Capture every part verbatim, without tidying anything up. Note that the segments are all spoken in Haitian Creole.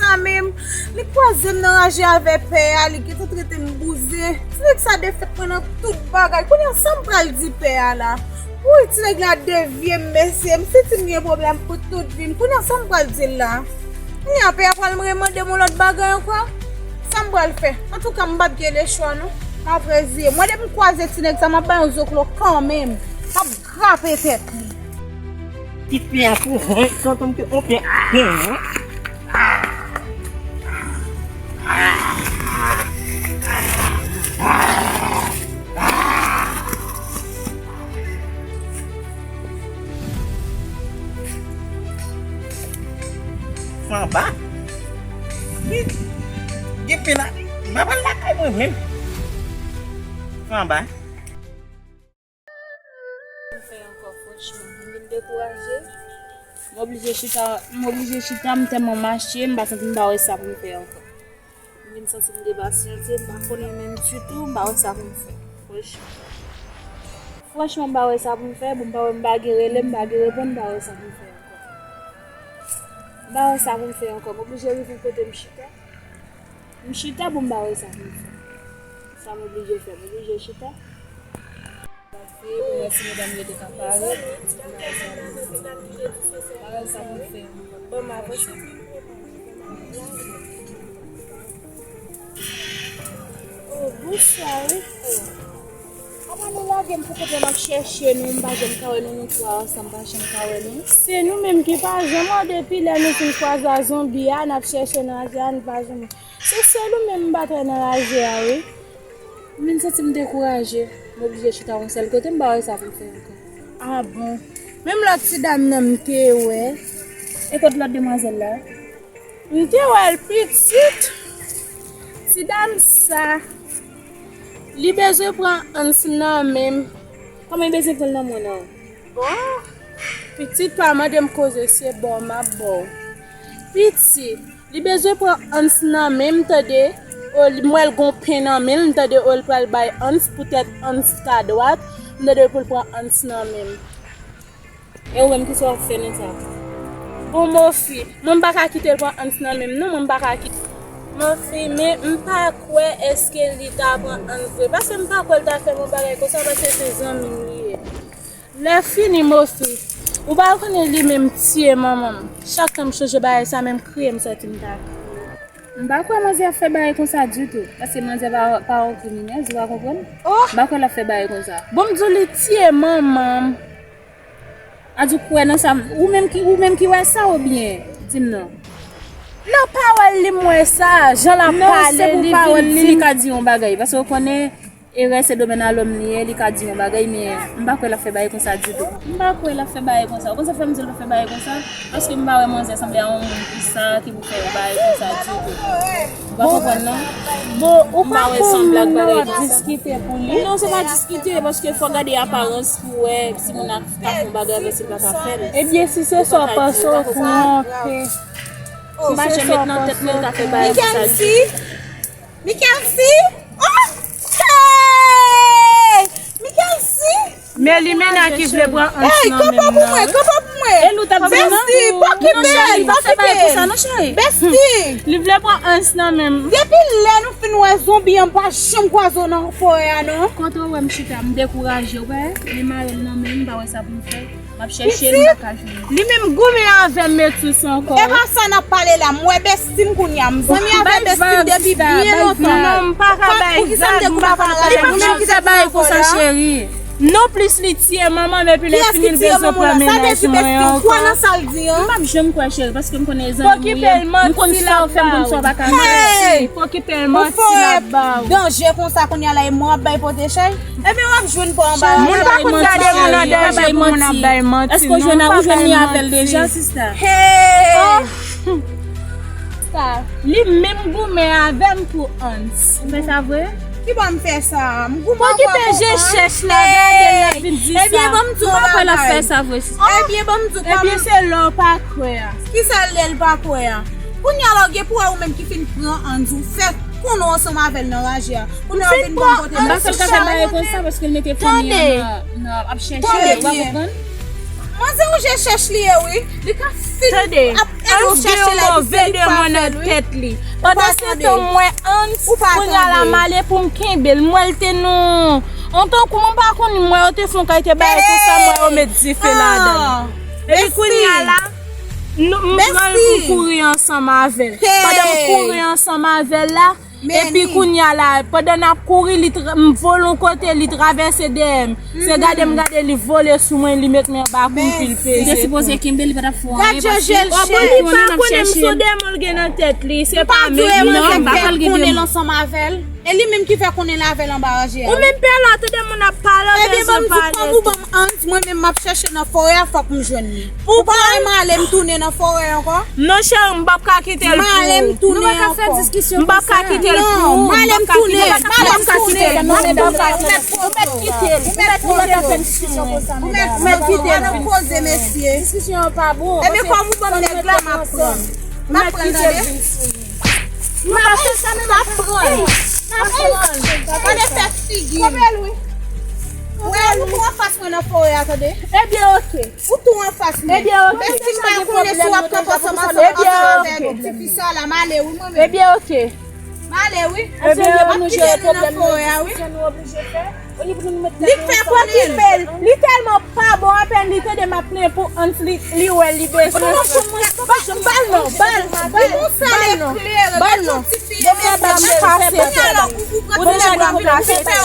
A menm, li kwaze m nan raje avè pè a, li gentan trete m bouzen. Ti nèg sa defèt mwen nan tout bagay. Kounye a, sa m pral di pè a la? Woy, ti nèg la devye m, mesye. M santi m gen pwoblèm pou tout vi m. Kounye a, sa m pral di l la? Kounye a, pè a pral remande m yon lòt bagay ankò? Sa m pral fè? Antouka, m p ap gen lechwa, non. M ap reziye. Mwen, depi m kwaze ti nèg sa, m ap bay yon zoklo kanmenm. M ap krape tèt li. Ti pye a pou zen, santi m ke on pye a zen. Fanba? Gen pen la, m pa pral lakay mwen menm. Fanba. M fè ankò, franchman. M vin dekouraje. M oblije chita, m oblije chita, m tèlman mache, m pa santi m pa wè sa pou m fè ankò. M vin santi m depasyante, m pa konnen menm ditou, m pa wè sa pou m fè. Franchman. Franchman, m pa wè sa pou m fè, bon, m pa wè, m pa gen rele, m pa gen reponn, m pa wè sa pou m fè ankò. M pa wè sa pou m fè ankò. M oblije rive kote m chita. M chita pou m pa wè sa pou m fè. Sa m oblije fè, m oblije chita. Pou wè si medam yo te ka parèt. Parèt sa pou fè. Bon, m avanse. Oh, bonswa, wi. Oh. Apa nou lage m pou kote m ap chèche nou, m pa janm ka wè nou, nou twa ansanm, m pa janm ka wè nou. Se nou menm ki pa janm wè depi lè nou fin kwaze a zonbi a, n ap chèche nan raje a, nou pa janm wè. Se sèl ou menm m pa t wè nan raje a, wi. M vin santi m dekouraje. M oblije chita yon sèl kote, m pa wè sa pou m fè ankò. A bon? Menm lòt ti dam nan m te wè. E kot lòt demwazèl la? M te wè l pitit. Ti dam sa, li bezwen pran Hans nan men m. Kòman li bezwen pran l nan men w nan? Bon, pitit pa mande m koze, se ba w m ap ba w. Pitit, li bezwen pran Hans nan men m, tande. O, li, m wè l gon pen nan men l, m tande, o, l pral bay Hans, poutèt Hans ka dwat, m tande, pou l pran Hans nan men m. E ou menm, kisa w ap fè nan sa? Bon, Mofi, mwen m pa ka kite l pran Hans nan men m, non, mwen m pa ka kite. Mofi, men m pa kwè èske li ta pran Hans vre, paske m pa kwè l ta fè m yon bagay konsa, paske se zanmi m li ye. Lè fini, Mofi, ou pa konnen li menm tiye manman m. Chak tan m chonje bagay sa, menm kriye m sòti m ta kriye. M pa kwè manzè ap fè bagay konsa ditou, paske manzè pa, pa yon kriminèl, ou pa konprann? Oh! M pa kwè l ap fè bagay konsa. Bon, m di w li tiye manman m. A di w kwè nan sa, ou menm ki, ou menm ki wè sa oubyen? Di m non. Nan pawòl li m wè sa, jan l ap pale, li vin di. Non, se pou pawòl li, li ka di yon bagay, paske w konnen, erè se domèn a lòm li ye, li ka di yon bagay, men m pa kwè l ap fè bagay konsa ditou. M pa kwè l ap fè bagay konsa. Ou konn sa k fè m di l pa fè bagay konsa? Paske m pa wè manzè sanble a yon moun ki sa, ki pou fè yon bagay konsa ditou. Ou pa konprann non? Bon, ou pa konn moun nan w ap diskite pou li? Non, se pa diskite, paske fò gade aparans pou wè si moun nan ka fè yon bagay avè l, si l pa ka fè l. Ebyen, si se sa w panse, ou twonpe. M pa janm met nan tèt mwen l ka fè bagay konsa ditou. Mikelsi! Oh! Hey! Mikelsi! Men li menm ki vle pran Hans nan men m nan, wi. Hey, kanpe pou mwen, kanpe pou mwen. E Lou t ap di non? Besti, pa kipe l, pa kipe l. Besti! Li vle pran Hans nan men m. Depi lè nou fin wè zonbi an, m pa janm kwaze w nan forè a, non. Kote w wè m chita, m dekouraje, w wè? Li mare l nan men m, m pa wè sa pou m fè. M ap chèche l, m pa ka jwenn li. Li menm goumen avè m, Metis, ankò. E pa sa n ap pale la. M wè besti m kounye a. M zanmi avè besti m depi byen lontan. Non, m pa ka bay vag, m pa ka bay vag. Li pa menm fè bagay konsa, cheri. Non plis li tiye manman m, epi lè fini l bezwen pran mennaj mwen ankò. M p ap janm kwè, cheri, paske m konnen zanmi m ye. M konn sa w fè m, m konn sa w pa ka fè. Fò kipe l, manti l ap ba w. Danje konsa kounye a la, e mwen w ap bay pote chay? Ebyen w ap jwenn pa w anba la. Moun pa konn gade moun an danje pou moun ap bay manti. Èske w jwenn, ou jwenn li avè l deja, sista? Hey! Sista, li menm goumen avè m pou Hans. Ou fè sa vre? Ki bò m fè sa? M goumen avè w pou Hans? Fò kipe je chèch la, gade l ap vin di sa. Ebyen, ban m di w yon bagay. M pa kwè l ap fè sa vre, sista. Ebyen, ban m di w kòman. Ebyen, se lè w pa kwè a. Kisa l lè l pa kwè a? Kounye a la, w gen pou wè ou menm ki fin pran Hans, ou fè konnen w ansanm avè l nan raje a. Kounye a w vin ban m pote. M pa kwè l ka fè bagay konsa paske l mete fanmi an nan, nan ap chèche l, ou pa konprann? Manzè yon je chèch li ye wi. Li ka fin ap ede w chèche la epi se li k pa fè l wi. Pandan se tan m wè Hans, kounye a la m ale pou m kenbe l. M wè l te nan yon tankou mwen pa konn, m wè yo te fè yon kalite bagay konsa, m wè yo met dife ladan l. Epi kounye a la, m pran l pou m kouri ansanm avè l. Pandan m kouri ansanm avè l la, epi kounye a la, pandan n ap kouri, li tra- m vole yon kote, li travèse dèyè m. Se gade m gade, li vole sou mwen, li met men anba kou m, epi l peze. Ou te sipoze kenbe l, li pa t ap fè w anyen, paske ou pa konnen m se yon demon l gen nan tèt li, se pa menm li. Non, m pa kwè l gen demon. Konnen l ansanm avè l. E li menm ki fè konnen l avè l anba ranje a. Ou menm pè la, tande moun ap pale, ou bezwen pale tou. Ebyen, ban m di, kòm ou ban m Hans, mwen menm m ap chèche nan forè a, fòk m jwenn li. Ou pa wè m ale, m tounen nan forè ankò? Non, cheri, m p ap ka kite l pou ou. M ale, m tounen ankò. M p ap ka kite l pou ou. Non, m ale, m tounen. M p ap ka kite l pou ou. Ou mèt kite l. Ou mèt kite l. Ou mèt kite l. Ou mèt kite l. Ou mèt kite l. Koze, mesye. Diskisyon an pa bon. Ebyen, kòm ou ban m nèg la, m ap pran l. M ap pran l, tande. M ap pran l. M ap pran l. Gade fè figi m. Ou wè, ou tou anfas mwen nan forè a, tande. Ebyen, oke. Ou tou anfas mwen. Ebyen, oke. Men si m pa konnen si w ap kanpe ansanm, ansanm, ansanm avèk ti fi sa la, m ale wi, mwen menm. Ebyen, oke. M ale wi. Ebyen, m ap kite nou nan forè a wi. Li fè konnen. Li tèlman pa bon, apèn li tande m ap plenyen pou Hans, li, li wè li bezwen. Ba l non, ba l, ba l non, ba l non. Bon, mwen ba m kase tèt. Ou deja gen kase tèt.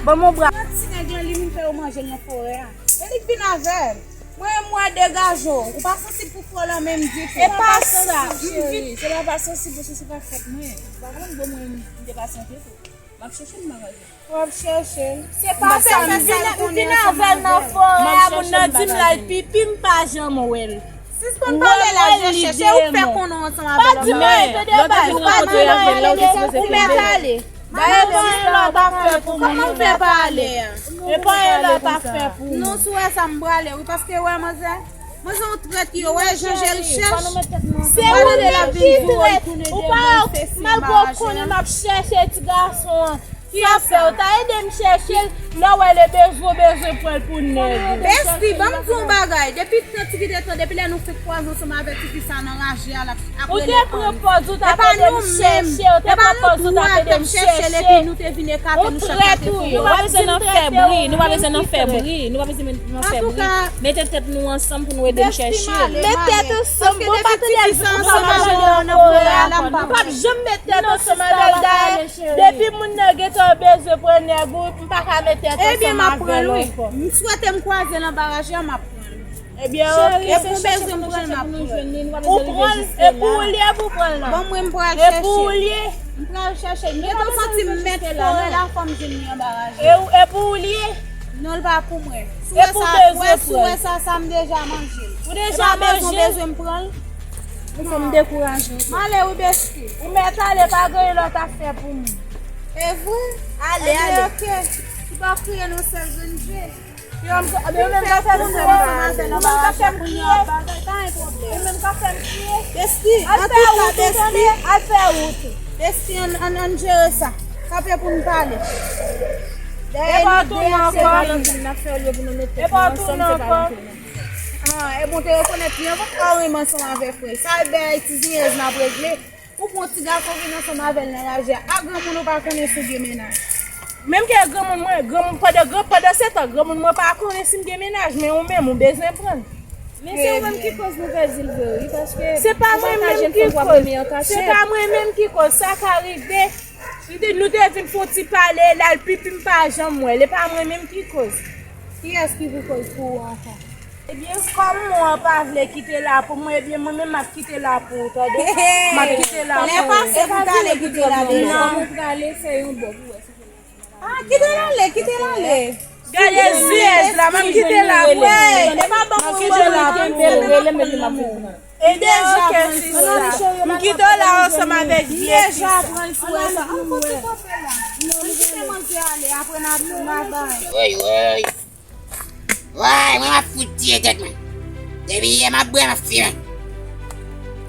Bon, mwen bra. Ti nèg lan, li vin fè yo manje l nan forè a. E li k vin avè l. Mwen, mwen degaje w. Ou pa sansib pou fò lan menm ditou. E pa sa. M vin. Se pa pa sansib, se se pa fòt mwen. Ou pa konn bon mwen, m te pa sante tou. M ap chèche l nan raje. W ap chèche l. Se pa sa, m vin, m vin avè l nan forè a, moun nan di m l al pipi, m pa janm wè l. Sispann pale la, je chèche, ou k fè konnen w ansanm avè l anba. Pa di m anyen, tande, baz, ou pa di m anyen, tande, ou mèt ale. Ba yo ban yon lòt afè pou mwen. Kòman w fè pa ale a? E pa yon lòt afè pou mwen. Non, si w wè sa, m prale, wi, paske, wè, manzè, manzè yon trèt, yo, wè, jan je l chèch. Se ou menm ki trèt. Ou pa, malgre w konnen m ap chèche ti gason an. Ki afè? Ou ta ede m chèche l, lè w wè l bezwen, w bezwen pran l pou nèg ou. Besti, ban m di w yon bagay. Depi tan ti ki te tan, depi lè nou fenk kwaze ansanm avèk ti fi sa nan raje a, l ap, ap rele Ann. Ou te pran pòz ou t ap ede m chèche, ou te pran pòz ou t ap ede m chèche. Epi nou menm, epi nou menm, nou t ap ede l. E pa nou menm, epi nou t ap ede l. E pa nou tou a t ap chèche l, epi nou te vin ekate nou chak kote pou yo. Ou trèt ou ye, w ap di m trèt ou, ou menm ki trèt. Nou pa bezwen nan fè bri, nou pa bezwen nan fè bri, nou pa bezwen nan fè bri. Antouka, mete tèt nou ansanm pou nou ede m chèche l. Besti, m ale, m ale. Mete tèt ansanm, bon, pa tande l, ou pa manje nan forè a, m p ap janm met tèt ansanm avè l, dayè. Depi moun nan gentan bezwen pran nèg ou, m pa ka met tèt ansanm avè l ankò. Ebyen, m ap pran l, wi. M swete m kwaze l anba raje a, m ap pran l. Ebyen, oke. Epi w bezwen m pran l, m ap pran l. Ou pran l, e pou ou l ye, e pou w pran l nan. Bon, mwen, m pral chèche l. E pou ou l ye. M pral chèche l. Gentan santi m mèt forè la, fò m jwenn li anba raje a. E pou ou l ye. Non, l pa pou mwen. Si w wè sa, wè, si w wè sa, sa m deja manje l. Ou deja manje l? E pa bezwen, w bezwen m pran l? Ou fè m dekouraje. M ale wi, besti. Ou mèt ale, pa gen lòt afè pou mwen. E vre? Ale, ale. Ebyen, oke. Ou pa kriye nan sèl grenn je. Yo, m, yo menm ka fè m kriye. Yo menm ka fè m kriye. Yo menm ka fè m kriye. Besti, antouka, besti. Al fè wout ou, tande. Al fè wout ou. Besti, ann, ann, ann jere sa. Kanpe pou n pale. Dèyè nou de a se pa yon moun n ap fè olye pou nou mete tèt nou ansanm, se pa yon moun. Ah, e bon, te rekonèt li ankò pa renmen ansanm avè frè. Sa e bay ti zenyèz n ap regle. Ou pran ti gason vin ansanm avè l nan raje a. A granmoun ou pa konnen si w gen mennaj. Menm ke granmoun mwen, granmoun pandan gran, pandan se tan, granmoun mwen pa konnen si m gen mennaj, men ou menm, ou bezwen pran l. Men se ou menm ki koz nou pèdi l vre, wi, paske se pa mwen menm ki koz. Se pa mwen menm ki koz, sa ka rive. M te, nou te vin fè yon ti pale, l al pipi, m pa janm wè l. E pa mwen menm ki koz. Kiyès ki pou koz pou ou ankò? Ebyen, kòm mwen pa vle kite la pou mwen, ebyen, mwen menm m ap kite la pou ou, tande? M ap kite la pou ou. Lè pase pou w t ale kite la deja. Non. Kòm ou prale, fè yon bò pou wè si se la. Ah, kite l ale, kite l ale. Gade zyèz la, m ap kite la pou ou. E pa ban mwen kite la pou ou. E deja pran l sou sa. M kite w la ansanm avèk vye fi sa. Deja pran l sou sa. An fò ti kanpe la. Ann kite manzè ale, apre n a, n a bay. Woy, woy. Woy, mwen m ap fout tiye tèt mwen. Depi yè m ap bwè, m ap fimen.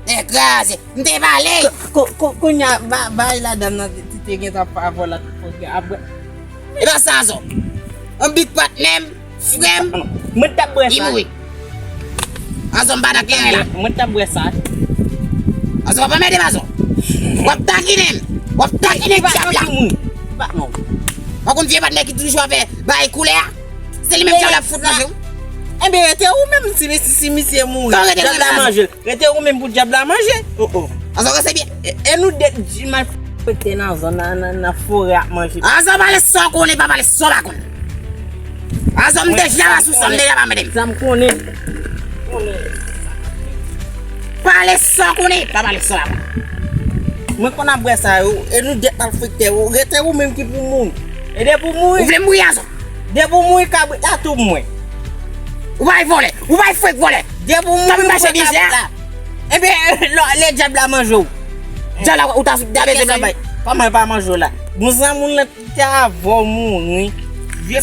Nèg kraze. M te pale. Ko-, ko-, kounye a, ba-, bay la dam nan te, te, te gentan pa vòlò ap bwè. E pa sa zo. Yon big patnè m, frè m, Mwen t ap bwè sa. Li mouri. Azò m pa nan kleren la. Mwen t ap bwè sa. Azò w ap anmède m, Azò. W ap takinen m. W ap takinen dyab la. Pa non. W konn vye patnè ki toujou ap fè bay koulè a. Se li menm dyab la ap fout manje w. Enben, rete ou menm si, si, si misye mouri. Dyab la manje l. Rete ou menm pou dyab la manje. Oh, oh. Azò, se byen. E, e nou de, di mal fete nan zòn nan, nan, nan forè ap manje. Azò, pale sa w konnen, pa pale sa w pa konn. Azò, m deja sou sa, m deja pa mete m. Sa m konnen. Pale sa w konnen, pa pale sa w pa konn. Mwen konn ap bwè sa yo, e nou de malfektè yo. Rete ou menm ki pou mouri. E depi w mouri. Ou vle m mouri, Azò? Depi w mouri, kabrit la tou mwen. Ou pa vòlè, ou pa frèk vòlè. Depi w mouri, mache bizè. Enben, lè dyab la manje w. Dyab la, ou ta sou dabe se bay. Kòman pa manje w la? Bon, zanmi w lan te avè w mouri.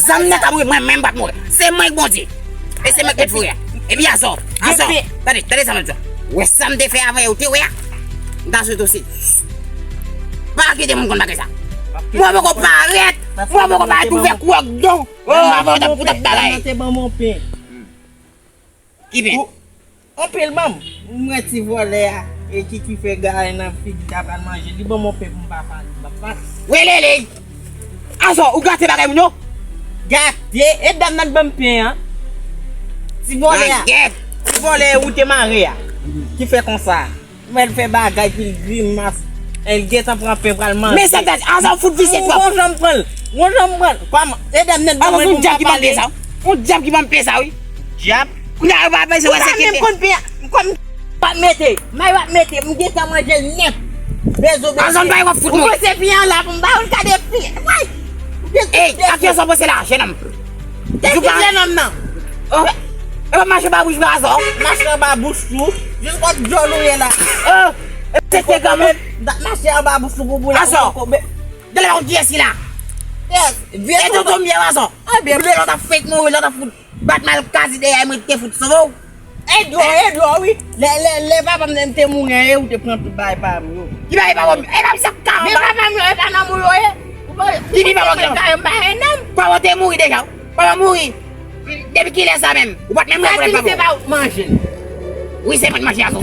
Zanmi nan ka mouri, mwen menm pa t mouri. Se mwen k Bondye. E se mwen k met fou a. Epi Azò, Azò, tande, tande sa mwen di w. Wè sa m te fè avè yo, te wè a? M ta sou to se. Pa kite moun konn bagay sa. Mwen poko parèt, mwen poko parèt ouvè kwòk don. Oh, avan w t ap, ou t ap bagay. Te ban m yon pen. Ki pen? Anpil ban m. Mwen ti vòlè a, e ki, ki fè gaye nan figi ta pral manje. Li ban m yon pen pou m pa pale. M pa pale. Welele! Azò, ou gate bagay moun yo? Gate? E dam nan ban m pen an. Ti vòlè a. Ti vòlè ou te mare a. Ki fè konsa. Mwen fè bagay pil grimas. El gentan pran pen pral manje. Men sa, Azò fout visye twòp. Gon jan m pran l. Gon jan m pran l. Kòman? E dam nèt ban mwen pou m pa pale. Yon dyab ki ban m pen sa, wi. Dyab? Kounye a, yo pa bezwen wè se ki pen. Kòm pa mete. May pa mete. M gentan manje l nèt. Bezo, bezo. Azò, bay wap fout mwen. Ou panse fi an la pou m ba ou l kade fi. Way. Ey, ak yon sa w panse la, jennonm. Te ki jennonm nan? Oh, e pa mache ba bouch la, Azò. Mache anba bouch ou. Jis kot djòl ou ye la. Oh, e se te granmoun. Mache anba bouch ou pou boule. Azò. Gade yon dyès la. Yes. E tonton m ye, Azò. Ebyen, lè lòt ap fake mouri, lòt ap fout bat mal kazi dèyè, mwen te fout sove w. E dlo, e dlo, wi. Lè, lè, lè papa m te mouri an, e ou te pran tout bagay pa m yo. Ki bagay pa m? E pa m sa k ka anba. Men papa m yo, e pa nonm ou yo ye. Ki pi papa m? Papa m pa e nonm. Papa w te mouri deja. Papa m mouri. Depi kilè sa menm? Ou pa t menm wè papa w. Se pa ou k manje l. Wi, se mwen k manje a, Azò.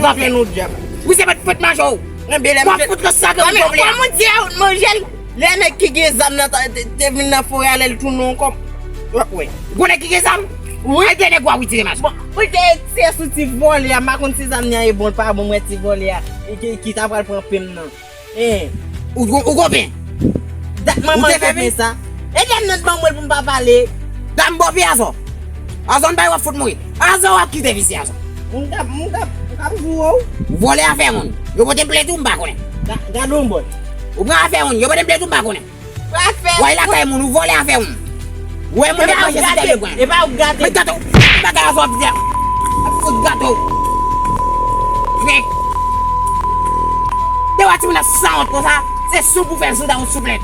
Wi, se mwen k fout manje w. Mwen fout nan sak ou vle a. Kòman w di a ou t manje l? Lè nèg ki gen zam nan te, te, te vin nan forè a, lè l tounen yon kòb. W ap wè. Gon nèg ki gen zam? Wi. Ay, gen nèg w ap retire mas. Bon, pou te se sou ti vòlè a, m pa konn si zam nan e bon, l pa bon, mwen ti vòlè a. E ki, ki ta pral pran pen m nan. Hein. Ou, ou, ou gon pen? Dat manman l fè pen sa. E dam nan ban mwen l pou m pa pale. Dam bò pen Azò. Azò, n bay w ap fout mouri. Azò, w ap kite visye Azò. M t ap, m t ap, m t ap joure w. Ou vòlè afè moun. Yo pote m plent ou, m pa konnen. Ga-, gade yon bòt. Ou pran afè moun. Yo pote m plent ou, m pa konnen. Afè. Wè lakay moun, ou vòlè afè moun. Wè moun ap manje sou tèt de gwen. E pa ou gate. Mwen gate w. Bagay Azò ap di a. Ap fout gate w. Frè. Te wè timoun ap sanwont konsa. Se sou pou fè zouda yon souflèt.